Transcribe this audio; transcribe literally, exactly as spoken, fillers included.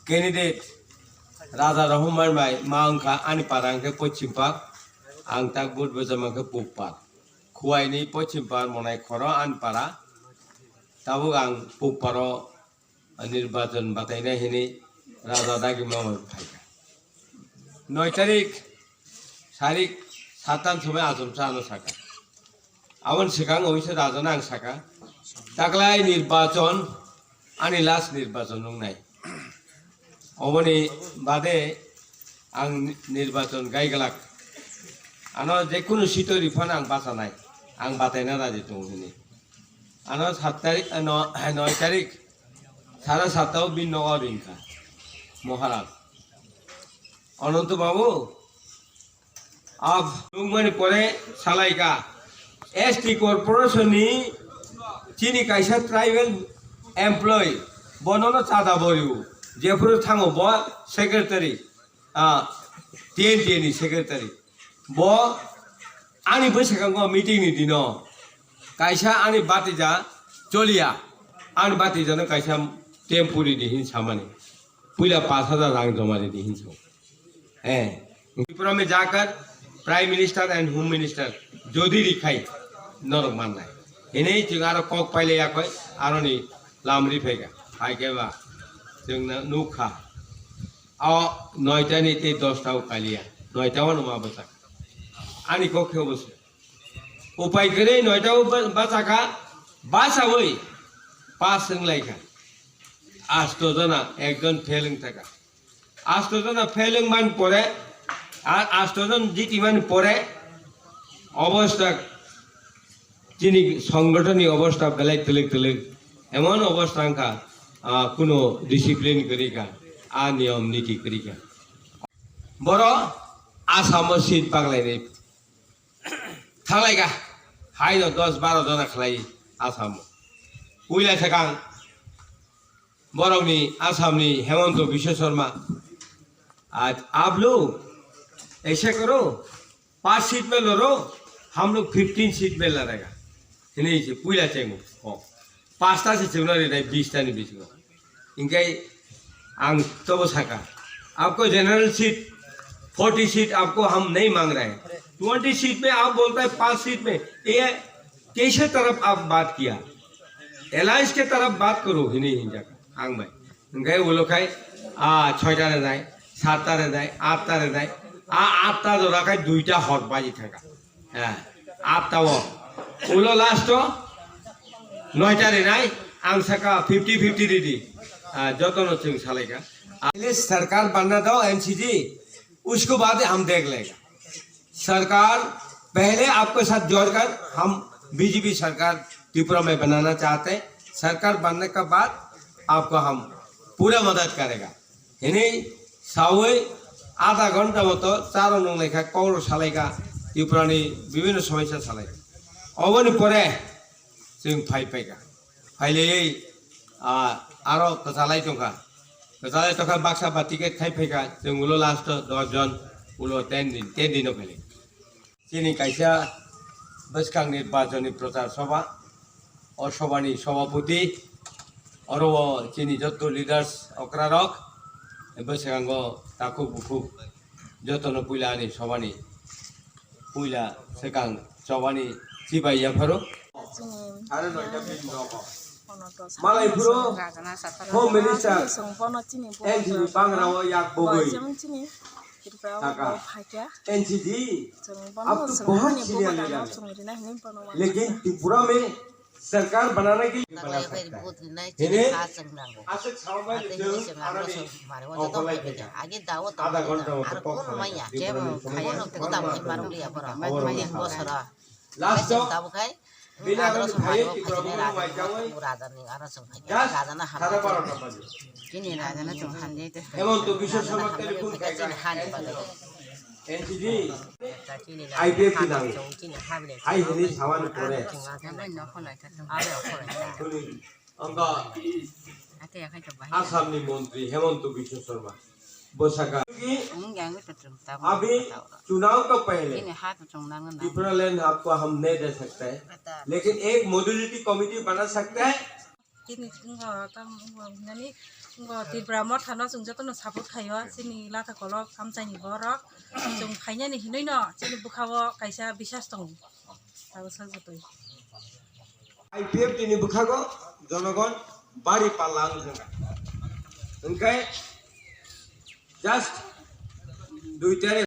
Candidate Raja Rohman bai ma wngkha ani para hwnkhe Pochim Park, ang tak vote bwchama khe Pub Park. Khuaini Pochim Park monai khoro ani para, tabuk ang Pub Park o nirbachon bataina hini Raja dagi ma bai phaikha. Noi tarik, sarik, satan somoi achomsa ano saka. Aboni swkang oise rajana ang saka, taklai nirbachon, ani last nirbachon wngnai. Oboni bade ang ni-, nirbachon gaiglak. Ano jekunu sito riphano ang bachanai, ang bataina raji tongo hini. Ano sat tarik, ano noi tarik, sara satta o bini nogo ringkha Maharaj. Ananto Babu, Ab nungmani pore salaika S T corporation ni chini kaisa tribal employee bonono chada borio jephuru thango bo secretary, ah, T N T ni secretary bo ani bwskango meeting ni dino kaisa ani batija choliya ani batija no kaisa temporary di hin samani puila pash hajar rang joma di hin so. Eh, Tripura mein jaakar Prime Minister and Home Minister jodi rikhai norok mannai. Hinwi chwng aro kok pailai yakoi aroni lamri phaikha. Haikhe ba chwng nukha. O noita ni tei dosta o kaliya. Noita o numa bwchak. Ani kok khe obo se. Upai kwrwi noita o ba-, bachakha. Bachawi pass wnglaikha. Asto jona ekjon fail wngthaka. Asto jona fail wngmani pore, ar asto jon jitimani pore, obostha, chini songgothonni obostha belai twlwk twlwk, emon obostha wngkha, ah, kuno discipline kwrwi kha, ah, niyom niti kwrwi kha. Boro Asamo seat paglainai thanglaikha, haino dos baro jona khlai Asamo. Puila swkang borokni Assamni Hemanta Biswa Sarma, "आज आप लोग ऐसे करो, पाँच सीट में लड़ो, हम लोग फिफ्टीन सीट में लड़ेगा।" Hinwi se puila chengo. O, pasta se chengno rinai bista ni bisingo. Hinkhe ang tobo saka, "आपको जनरल सीट, फोर्टी सीट आपको हम नहीं मांग रहे हैं। ट्वेंटी सीट में आप बोलता है पाँच सीट में, ये कैसे तरफ आप बात किया? अलायंस के तरफ बात करो," hinwi hinjak ang bai. Hinkhe ulo khai, ah, soita rinai, satta rinai, atta rinai, ah, atta jora khai duita hor baji thangkha. Eh, atta o. Ulo last o noita rinai, ang saka fifty fifty ridi. Ah, jotono chwng salaikha. पहले सरकार बनना दो एनसीजी, उसको बाद हम देख लेगा। सरकार पहले आपके साथ जोड़कर हम बीजेपी सरकार त्रिपुरा में बनाना चाहते हैं। सरकार बनने के बाद आपको हम पूरा मदद करेगा। Hinwi sawi adha ghonta moto charo nunglaikha, kokno salaikha, Tripurani bibhinno somosya salaikha. Oboni pore chwng phai phaikha. Phailaywi, ah, aro kwchalai tongkha. Kwchalai tongkha, baksa ba ticket khai phaikha, chwng ulo last o dos jon, ulo ten din, ten din o phailai. Chini kaisa bwskang nirbachon ni prochar sabha, o sabha ni sabhapati, oro o chini joto leaders okra rok, bwskango takhuk bukhuk jotono puila ani sabha ni puila swkang chobani chibai yapharo. Chini Malai phuru Home Minister N G Bangra o yak bogwi saka, N C G, ab to bahut senior leader hai. Lekin Tripura mein सरकार बनाने के लिए bana sakha. Hini aswk sabai chwng aroni adha ghonta o kok khlai kha. Tripura ni somosya ni last o bini aroni phaiwi Tripura ni mai tangwi just sada barota baje. Hemanta Biswa Sarma telephone khai kha. N C G, I P F T nango. Hai hwnwi samani pore. Ongkha Assamni montri Hemanta Biswa Sarma. Bosaka. क्योंकि अभी चुनाव तो पहले Ini hat chungnang na. Tipraland आपको हम नहीं दे सकता है, लेकिन एक मॉड्यूलिटी कमेटी बना सकता है। Chini wngkha tam wngkha hinani wngkha Tipra Motha no chwng jotono support khaio, chini Latha Kolok amchaini borok chwng phainani hinwi no chini bwkhao kaisa bisas tongo. Tabuk sajagwi. I P F T ni bwkhago jonogon bari palla wng thangkha. Hwnkhe just dui tarikh